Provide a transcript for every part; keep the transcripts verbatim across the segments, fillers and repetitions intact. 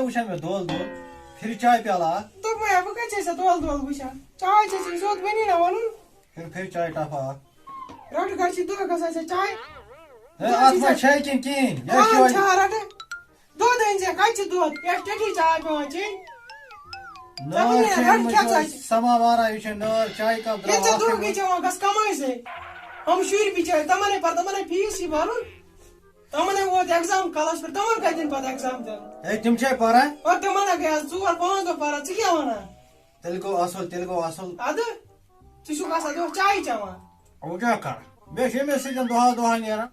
وٕچھان مےٚ دۄل دۄل، پھِرِ چاے پیالہٕ اکھ۔ دوٚپمَے ہا، بہٕ کَتہِ چھَسے ژےٚ دۄل دۄل وٕچھان؟ چاے چھَسے سیوٚد وَنی نہ وَنُن۔ پھِرِ پھِرِ چاے ٹَپھا اکھ۔ رَٹہٕ گژھِ دۄہ گژھان ژےٚ چاے۔ ہے، اَتھ منٛز چھے کِنہٕ کِہیٖنۍ؟ یہِ چھِ کٕہٕنۍ یِہوٚے چھا رَٹہٕ؟ دۄد أنۍ زِ، کَتہِ چھِ دۄد؟ یَتھ ٹٮ۪ٹھی چاے پٮ۪وان چیٚنۍ۔ نار ژےٚ چھُنہٕ چھے رَٹہٕ مٔنٛزۍ کھٮ۪ژان۔ سَماوارا، یہِ چھُ نار، چایہِ کپ ییٚلہِ درٛاو ژےٚ اکھ دۄہ اَمہِ گٔے چٮ۪وان، گژھ کَمٲے سۭتۍ۔ یِم شُرۍ بِچٲرۍ، تِمَن ہے پَتہٕ، تِمَن ہے فیٖس یی بَرُن۔ تِمَن ہے ووت exam کَلَس پٮ۪ٹھ، تِمَن کَتہِ دِن پَتہٕ exam دیُن؟ ہے، تِم چھے پَران؟ اور تِمَن ہے گٔے آز ژور پانٛژھ دۄہ پَران، ژٕ کیٛاہ وَنان؟ تیٚلہِ گوٚو اَصٕل، تیٚلہِ گوٚو اَصٕل۔ اَدٕ، ژٕ چھُکھ آسان دۄہ چایہِ چٮ۪وان۔ وۄنۍ کیٛاہ کَرٕ؟ مےٚ چھِ أمِس سۭتۍ دۄہا دۄہا نیران۔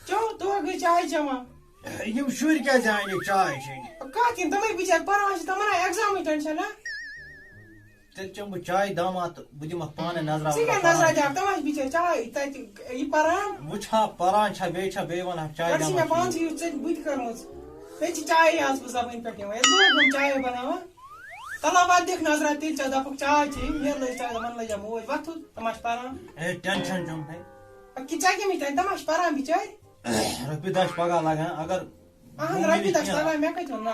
چیو، دۄہ گٔے چاے چٮ۪وان۔ یِم شُرۍ کیٛازِ آے نہٕ چاے چیٚنہِ؟ کَتھ یِم تِمَے بِچٲرۍ پَران چھِ، تِمَن آے examٕے tension نا۔ تیٚلہِ چٮ۪مہٕ بہٕ چاے دامہ تہٕ بہٕ دِمَکھ پانَے نظرا ژٕ وظرا کیٛاہ نظرا پانَے۔ دِکھ؟ تِمَے بِچٲرۍ چاے تَتہِ یہِ پَران۔ وٕچھ ہا، پَران چھا، بیٚیہِ چھا، بیٚیہِ وَنہٕ ہا چاے پٮ۪ٹھٕ چھِ دامہ مےٚ پانسٕے چیٚنہِ۔ یُتھ ژٔٹۍ بہٕ تہِ کَرمٕژ۔ مےٚ تہِ چھِ چایے آز بہٕ زَبٲنۍ پٮ۪ٹھ یِوان۔ ییٚلہِ دۄہَے دۄہَے چایے بَناوان۔ تَلہ وَتھ دِکھ نظرا تیٚلہِ ژےٚ دَپُکھ چاے چیٚنۍ، مےٚ لٔج چاے، دَپان لٔج ہا موج وۄتھُن، تِم آسہِ پَران۔ ہے، tension چھُم ہے۔ اَدٕ کیٛاہ ژےٚ کَمہِ وِزِ تَمہِ تِم آسہِ پَران بِچٲرۍ؟ رۄپیہِ دَہ چھِ پَگاہ لَگان، اگر اَہَن، وۄنۍ رۄپیہِ دَہ چھِ کینٛہہ۔ لَگان، مےٚ کَتہِ ووٚن نہ؟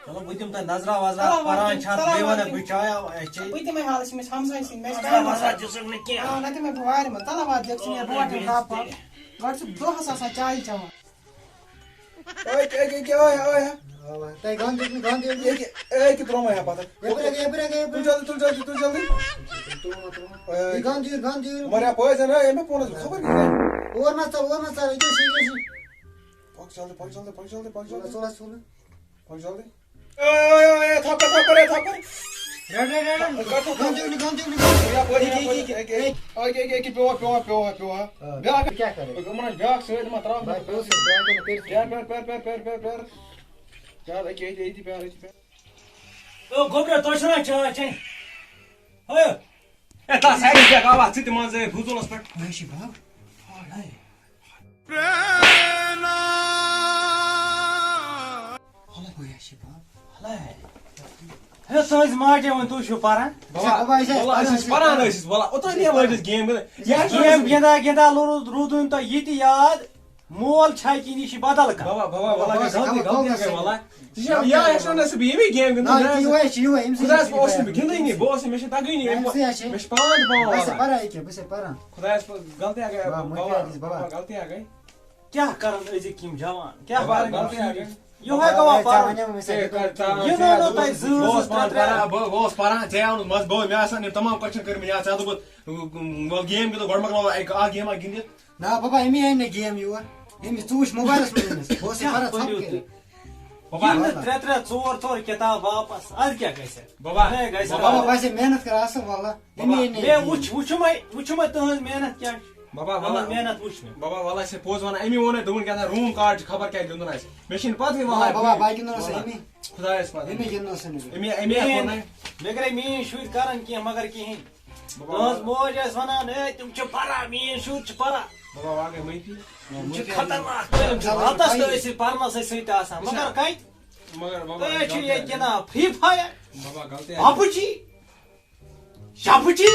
چلو، بہٕ دِمہٕ تۄہہِ نظرا وَظرا، چلو، وۄنۍ پَران دِم، چھِ اَتھ، چلو، بیٚیہِ وۄنۍ وَنَکھ دِم۔ بہٕ چاے اَو، اَسہِ چے۔ بہٕ تہِ مےٚ حالَس چھِ مےٚ ہمساے سٕنٛدۍ، مےٚ چھِ نظرا ٹایم وَظرا آسان۔ دِژٕکھ نہٕ کینٛہہ۔ آ، نہ تہِ مےٚ بہٕ وارِ منٛز، تَلہ واتھ دِکھ ژٕ مےٚ برونٛٹھ یِم کَپ وَپ۔ گۄڈٕ چھُ دۄہَس آسان چایہِ چٮ۪وان۔ اوے، کیٛاہ، کیٛاہ، کیٛاہ، اوے، اوے، ہا۔ تۄہہِ گَن دیُت نہٕ، گَن دیُت نہٕ۔ ییٚکہِ، ییٚکہِ ترٛومَے ہا پَتہٕ۔ یَپٲرۍ، یَپٲرۍ، یَپٲرۍ۔ تُل جلدی، تُل جلدی، تُل جلدی۔ اوے۔ یہِ گَن دیُت، گَن دیُت۔ مگر یَپٲرۍ زَن، ہے، أمۍ پونَس خبر کیٛاہ۔ اور مہ ژَل، اور مہ ژَل، ییٚکہِ چھِ، ییٚکہِ چھِ۔ پَک جلدی، پَک جلدی، پَک جلدی، پَک جلدی۔ ژَل، ژَل، ژَل۔ پَک جلدی۔ اوے، اوے، اوے، تھَپھ کر، تھَپھ کر، ہے، تھَپھ کر۔ رَٹ، رَٹ، رَٹ۔ کر تھَپھ کر۔ گَن دیُت نہٕ، گَن دیُت نہٕ، گَن دیُت نہٕ۔ یَپٲرۍ، یَپٲرۍ، یَپٲرۍ۔ یَکہِ، یَکہِ، یَکہِ، یَکہِ، پیوٚو، پیوٚو، پیوٚو۔ آ۔ بیٛاکھ۔ ژٕ کیٛاہ کَرٕ؟ یِمَن آسہِ بیٛاکھ سۭتۍ، یِمَن ترٛاوَکھ۔ بَس، پیوٚو سُہ، بیٛاکھ کَرٕ، کٔرِتھ۔ پیٛار، پیٛار، پیٛار۔ پیٛار، أکہِ، أکہِ، أکہِ، پیٛار، أکہِ، پیٛار۔ او گوٚبرا، تۄہہِ چھُنہ چاے چیٚنۍ؟ ہے۔ ہے، تَس سایڈَس بیٚہہ، گاوا، ژٕ تہِ منٛزٕ فضوٗلَس پٮ۪ٹھ۔ مےٚ چھِ بَب۔ ہاے۔ ہَلے۔ مےٚ چھِ بَب۔ ہَلے۔ ہے، تُہٕنٛزِ ماجہِ ووٚن، تُہۍ چھِو پَران؟ بَبا، بَبا، أسۍ ٲسۍ بَبا، أسۍ ٲسۍ پَران، پَران، أسۍ ٲسۍ، وَلہ، اوٚتام نیرو أسۍ گیم گِنٛدان۔ یہِ گیم گِنٛدان گِنٛدان لوٚرُس، روٗدُن تۄہہِ یہِ تہِ یاد۔ مول چھا کِنہٕ یہِ چھِ بدل کانٛہہ؟ بابا، بابا، بابا، بابا، گلطی، بابا، غلطی بابا، گٔے، بابا۔ ژٕ چھِ یا، یا، اَسہِ وَنان سُہ بہٕ ییٚمی گیم گِنٛدُن، نہ، نہ، یہِ وَے چھِ، یہِ وَے، أمۍ سۭتۍ خۄدایَس چھِ پَتہٕ اوس نہٕ بہٕ گِنٛدٲنی، بہٕ اوسُس، مےٚ چھِ تَگٲنی، أمۍ أمۍ سۭتۍ چھِ۔ مےٚ چھِ پانہٕ تہِ پٮ۪وان وَلہٕ۔ بَس، پَران ییٚکیٛاہ، بہٕ چھُسَے پَران۔ خۄدایَس پَتہٕ غلطی گٔے، بابا، بابا، معٲفی حظ دِس، بابا۔ بابا، غلطی گٔے۔ کیٛاہ کَرَن أزِکۍ یِم جوان؟ کیٛاہ بابا، کَرَن یِم غلطی شُرۍ؟ گٔے۔ یِہوٚے بابا، گوٚوا ہے، ژےٚ پَرُن۔ وَنے مےٚ، مےٚ سۭتۍ ہے، کَتھ کَر، کَرُن۔ ژٕ یہِ نوٚو نوٚو تۄہہِ زٕ، بہٕ زٕ، اوسُس ترٛےٚ، پانہٕ ترٛےٚ۔ پَران، بہٕ، بہٕ اوسُس پَران، ژےٚ آو نہٕ مَزٕ، بہٕ، مےٚ آسہٕ ہَن یِم تَمام question کٔرمٕتۍ یاد، ژےٚ دوٚپُتھ، وَلہٕ game گِنٛدو، گۄڈٕ مۄکلاوو اَکہِ، اَکھ game اَکھ گِنٛدِتھ۔ نہ بابا، أمی أنۍ نہٕ game یور۔ أمِس، ژٕ وٕچھ موبایلَس منٛز أمِس۔ بہٕ اوسُس کیٛاہ پَران ژھۄپہٕ پٔرِو کٔرِتھ۔ تُہۍ؟ بابا، یِم نہٕ ترٛےٚ ترٛےٚ، ژور ژور کِتاب واپَس، اَدٕ کیٛاہ گژھِ؟ بابا، اَدٕ ہے گژھِ بابا، بابا، بابا۔ ویسے محنت کَر اَصٕل واللہ۔ بابا۔ أمی أنۍ نہٕ مےٚ game۔ وٕچھ، وٕچھُمَے، وٕچھُمَے تُہٕنٛز محنت کیٛاہ چھِ۔ بابا، تِمَن بابا۔ محنت وٕچھ مےٚ۔ بابا، واللہ چھِ پوٚز وَنان، أمی ووٚن اَسہِ دوٚپُن کیٛاہ تام room card چھِ خبر کیٛاہ گِنٛدُن آسہِ۔ مےٚ چھِنہٕ پَتہٕے واللہ۔ بابا، بابا، بہٕ گِنٛدُن اوس أمی۔ خۄدایَس پَتھ۔ أمی گِنٛدُن اوس أمِس۔ أمی، أمی ہا کوٚر مین، نَے۔ مےٚ کَرے میٛٲنۍ شُرۍ کَرَن کینٛہہ مگر کِہیٖنۍ۔ بابا، تُہٕنٛز موج ٲس وَنان، "ہے، تِم چھِ پَران، میٛٲنۍ شُرۍ چھِ پَران۔ بابا، واقعی مٲفی۔ تِم چھِ خطرناک، تِم چھِ چلو، راتَس تہِ وۄنۍ۔ ٲسۍ پَرنَسٕے سۭتۍ آسان، مگر کَتہِ؟ مگر بابا، تُہۍ چھِو ییٚتہِ گِنٛدان Free Fire، بابا، غلطی۔ PUBG، شَبجی۔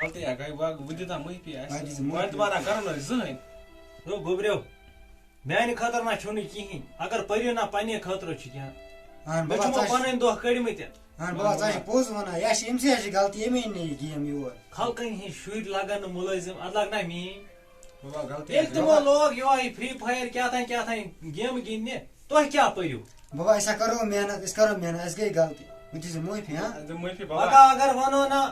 غلطی ہا گٔے، وۄنۍ، وۄنۍ دِتھ ہا معٲفی اَسہِ۔ وۄنۍ دِژ معٲفی۔ وۄنۍ دوبارہ کَرو نہٕ أسۍ زٕہٕنۍ۔ رو گوٚبریو، میٛانہِ خٲطرٕ نہ چھُو نہٕ کِہیٖنۍ، اگر پٔرِو نہ پنٛنہِ خٲطرٕ چھُ کینٛہہ۔ اہن مےٚ بابا، چھُ وۄنۍ ژٕ چھِ پَنٕنۍ دۄہ کٔڑمٕتۍ۔ اہن بابا، ژٕ چھِ پوٚز وَنان، یہِ چھِ أمۍ سٕے چھِ غلطی، أمی أنۍ نہٕ یہِ game یور۔ خلقَن ہِنٛدۍ شُرۍ لَگَن نہٕ مُلٲزِم، اَتھ لَگہِ نہ میٛٲنۍ۔ بابا، غلطی ییٚلہِ حظ تِمو گٔے۔ لوگ یِہوٚے Free Fire کیٛاہ تام کیٛاہ تام game گِنٛدنہِ، تۄہہِ کیٛاہ پٔرِو؟ بابا، أسۍ ہا کَرو محنت، أسۍ کَرو محنت، اَسہِ گٔے غلطی۔ وۄنۍ دِژ معٲفی، ہاں؟ اَسہِ دِ معٲفی، بابا۔ پگاہ اگر وَنو نہ،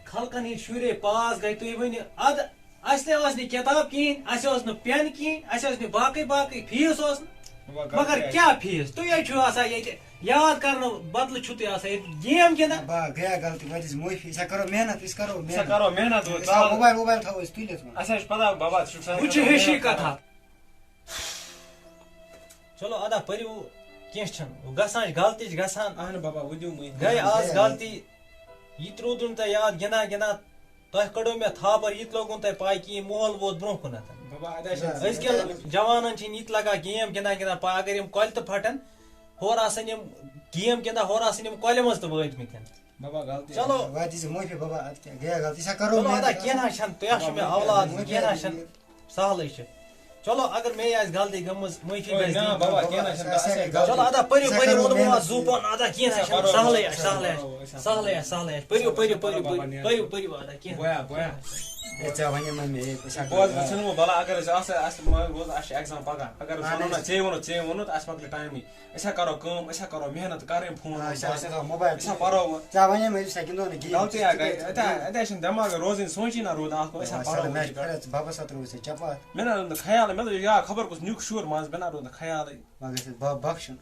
خلقَن ہِنٛدۍ شُرۍ ہے pass گٔے، تُہۍ ؤنِو، اَدٕ اَسہِ تہِ ٲس نہٕ کِتاب کِہیٖنۍ، اَسہِ اوس نہٕ pen کِہیٖنۍ، اَسہِ ٲس نہٕ باقٕے باقٕے fees اوس نہٕ۔ بابا، غلطی مگر حظ۔ کیٛاہ fees؟ تُہۍ حظ چھِو آسان ییٚتہِ یاد کرنہٕ بدلہٕ چھُو تُہۍ آسان ییٚتہِ game گِنٛدان۔ با، گٔیا غلطی، وۄنۍ دِژ معٲفی، أسۍ ہا کَرو محنت، أسۍ کَرو أسۍ ہا محنت۔ کَرو محنت، أسۍ تھاوو mobile ووبایل تھاوو أسۍ تُلِتھ وۄنۍ۔ اَسہِ حظ چھِ پَتہ، بابا، ژٕ چھُکھ سانہِ وۄنۍ چھِ خٲطرٕ ہِشی محنت کَتھا۔ کَران۔ چلو اَدا پٔرِو، کینٛہہ چھُنہٕ، گژھان چھِ، غلطی چھِ گژھان۔ اہن بابا، وۄنۍ دِیِو مٲفی۔ گٔے آز غلطی، یہِ تہِ روٗدُن تۄہہِ یاد، گِنٛدان گِنٛدان تۄہہِ کٔڑٕو مےٚ تھاپر، یہِ تہِ لوٚگوُ نہٕ تۄہہِ پَے کِہیٖنۍ، ماحول ووت برٛونٛہہ کُنَتھ۔ بابا، اَدٕ حظ چھِ أزکٮ۪ن جوانَن چھِنہٕ یہِ تہِ لَگان game گِنٛدان گِنٛدان پَے، اگر یِم کۄلہِ تہِ پھَٹن، ہورٕ آسَن یِم game گِنٛدان، ہورٕ آسَن یِم کۄلہِ منٛز تہِ وٲتۍمٕتۍ۔ بابا، غلطی چلو۔ واتہِ ژےٚ معٲفی، بابا، اَدٕ کیٛاہ، گٔیا غلطی، سا کَرو چلو، محنت۔ اَدا کینٛہہ نہ حظ چھَنہٕ، تۄہہِ چھُ مےٚ اولاد، معٲفی کینٛہہ نہ حظ چھَنہٕ، سہلٕے چھُ۔ چلو، اگر مے آسہِ غلطی گٔمٕژ، معٲفی اوے، گژھِ نا، دِنۍ۔ بابا، کینٛہہ نہ چھُنہٕ، أسۍ ہیٚکو چلو، ادا پٔرِو، پٔرِو، ووٚنمو اَتھ زُو پَہَن، ادا کینٛہہ نہ چھُنہٕ، پَرو، سہلٕے أسۍ آسہِ، ہا سہلٕے پَرو، آسہِ، أسۍ ہا سہلٕے آسہِ، سہلٕے آسہِ۔ پٔرِو، پٔرِو، پٔرِو، پٔرِو، پٔرِو، پٔرِو، پٔرِو، ادا کینٛہہ۔ بویا، بویا۔ ہے، ژےٚ وَنے مےٚ، مے، أسۍ ہا بوز، کرو بہٕ ژھٕنہٕ وۄنۍ بَلاے، اگر أسۍ آسہٕ، اَسہِ ما گوٚژھ، اَسہِ چھِ ایٚگزام پَگاہ۔ اگر أسۍ اَہَن وَنو نہ، حظ۔ ژےٚ ووٚنُتھ، ژےٚ ووٚنُتھ، اَسہِ مۄکلہِ ٹایمٕے۔ أسۍ ہا کَرو کٲم، أسۍ ہا کَرو محنت کَرٕنۍ، فون آ، وون أسۍ ہا، أسۍ ہا کَرُن۔ تھاوو موبایل أسۍ ہا پَرو وۄنۍ۔ ژےٚ وَنے مےٚ، أسۍ ہا گِنٛدو نہٕ گیم۔ غلطی ہا گٔے، اَتہِ ہا، اَتہِ ہا چھِنہٕ دٮ۪ماغ روزٕنۍ، سونٛچی نہ روٗد اَکھ، أسۍ ہا پَرو وۄنۍ۔ مےٚ کھرٛٮ۪تھ بَبَس ہا ترٛٲوٕتھ ژےٚ چپاتھ۔ مےٚ نہ روٗد نہٕ خیال، مےٚ دوٚپ یا خبر کُس نیُک شُر منٛز، مےٚ نہ روٗد نہٕ خیالٕے۔ مگر ژٕ بَ-، بَخشُن۔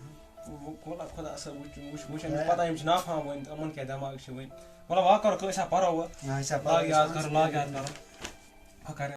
وۄنۍ گوٚو نہ خۄدا صٲب، وٕچھ، وٕچھ، وٕچھ، أمِس پَتہ، یِم چھِ نافاہَم وۄنۍ، یِمَن کیٛاہ دٮ۪ماغ چھِ وۄنۍ۔ مطلب، وۄنۍ کَرو کٲنٛسہِ ہا پَرو وۄنۍ۔ نہ، أسۍ ہا لاگ یاد پَرو۔ کَرو، لاگ یاد کَرو۔ ہۄ کَرِ